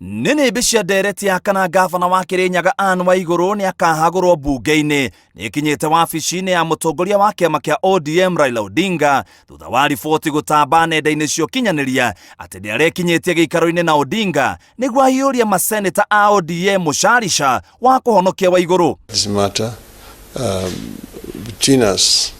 Nĩnĩmbĩ cia ndereti ya kana ngavana wa Kĩrĩnyaga Anne Waigũrũ nĩ akahagũrwo mbunge-inĩ nĩ ĩkinyĩte wabici-inĩ ya mũtongoria wa kĩama kĩa ODM Raila Odinga thutha wa riboti gũtamba nenda-inĩ cia ũkinyanĩria atĩ nĩ arekinyĩtie gĩikaro-inĩ na Odinga nĩguo ahiũrie maseneta a ODM mũcarica wa kũhonokia Waigũrũ. This matter between us.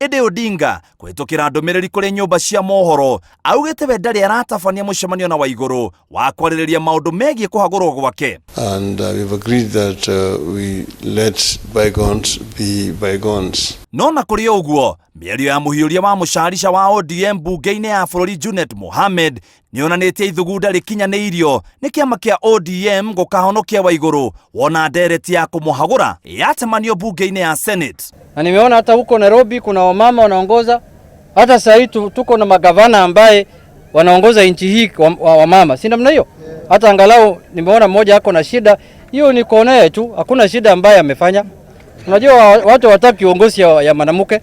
Ĩndĩ Odinga kũhĩtũkĩra ndũmĩrĩri kũrĩ nyũmba cia mohoro augĩte we ndarĩ aratabania mũcemanio na Waigũrũ wa kwarĩrĩria maũndũ megiĩ kũhagũrwo gwake. And we've agreed that we let bygones be bygones. No na kũrĩ ũguo, mĩario ya mũhiũria wa mũcarica wa ODM mbunge-inĩ ya bũrũri Junet Mohamed nĩyonanĩtie ithugunda rĩkinyanĩirio nĩ kĩama kĩa ODM gũkahonokia Waigũrũ wona ndereti ya kũmũhagũra yatemanio mbunge-inĩ ya Senate. Na nimeona hata huko Nairobi kuna wamama wanaongoza, hata sasa hivi tuko na magavana ambaye wanaongoza nchi hii wamama, si namna hiyo? Hata angalau nimeona mmoja ako na shida hiyo, ni kuonea tu, hakuna shida ambaye amefanya. Unajua watu hawataki uongozi ya mwanamke.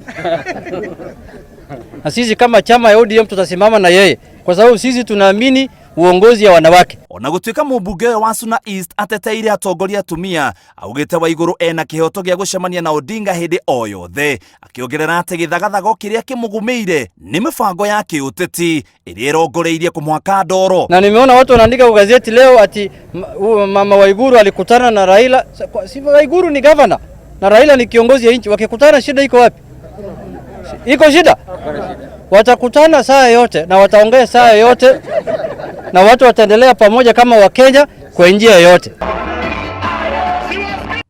Na sisi kama chama ya ODM tutasimama na yeye kwa sababu sisi tunaamini uongozi ya wanawake. Ona gũtuĩka mũmbunge ũyũ wa Suna East ateteire atongoria atumia, augĩte Waigũrũ ena kĩhoto gĩa gũcemania na Odinga hĩndĩ o yothe, akĩongerera atĩ gĩthagathago kĩrĩa kĩmũgũmĩire nĩ mĩbango ya kĩũteti ĩrĩa ĩrongoreirie kũmwaka ndoro. Na nimeona watu wanaandika kwa gazeti leo ati mama Waiguru alikutana na Raila. Si Waiguru ni governor na Raila ni kiongozi ya nchi, wakikutana shida iko wapi? Iko shida? Watakutana saa yote na wataongea saa yote na watu wataendelea pamoja kama Wakenya kwa njia yoyote.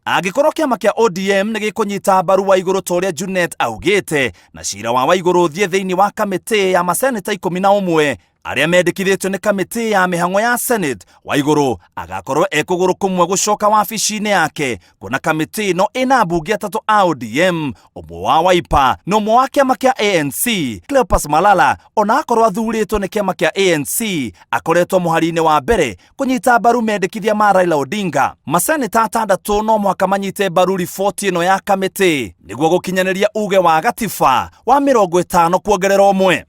Angĩkorwo kĩama kĩa ODM nĩ gĩkũnyita mbaru Waigũrũ ta ũrĩa Junet augĩte na cira wa Waigũrũ ũthiĩ thĩinĩ wa kamĩtĩ ya maseneta 11 arĩa mendekithĩtio nĩ kamĩtĩ ya mĩhang'o ya Senate, Waigũrũ agakorwo ekũgũrũ kũmwe gũcoka wabici-inĩ yake kuona kamĩtĩ ĩno ĩna ambunge atatũ a ODM, ũmwe wa Wiper na ũmwe wa kĩama kĩa ANC. Cleopas Malala ona akorwo athurĩtwo nĩ kĩama kĩa ANC akoretwo mũhari-inĩ wa mbere kũnyita mbaru mendekithia ma Raila Odinga. Maseneta atandatũ no mũhaka manyite mbaru riboti ĩno ya kamĩtĩ nĩguo gũkinyanĩria uge wa gatiba wa 50 kuongerera ũmwe.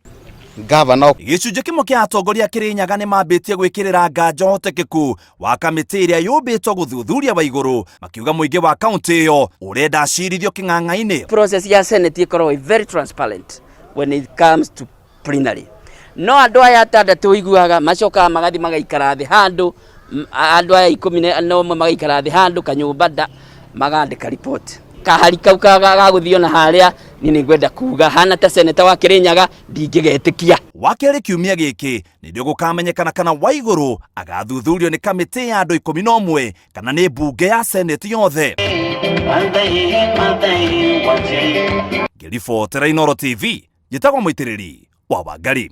Gavana Gĩcunjĩ kĩmwe kĩa atongoria Kĩrĩnyaga nĩ mambĩtie gwĩkĩrĩra nganja ũhotekeku wa kamĩtĩ ĩrĩa yũmbĩtwo gũthuthuria Waigũrũ, makiuga mũingĩ wa kaũntĩ ĩyo ũrenda acirithio kĩng'ang'a-inĩ. Process ya Senate ĩkoragwo ĩ very transparent when it comes to plenary. No andũ aya atandatũ ũiguaga macokaga magathi magaikara thĩ handũ, andũ aya 11 magaikara thĩ handũ kanyũmba nda magandĩka report. Kahari kau gagũthiĩ ona harĩa niĩ nĩngwenda kuga hana ta seneta wa Kĩrĩnyaga ndingĩgetĩkia. Wa kerĩ kiumia gĩkĩ nĩrĩo gũkamenyekana kana Waigũrũ agathuthurio nĩ kamĩtĩ ya andũ 11 kana nĩ mbunge ya Senate yothe. Ngĩribotera Inooro TV, njĩtagwo Mũitĩrĩri wa Wangari.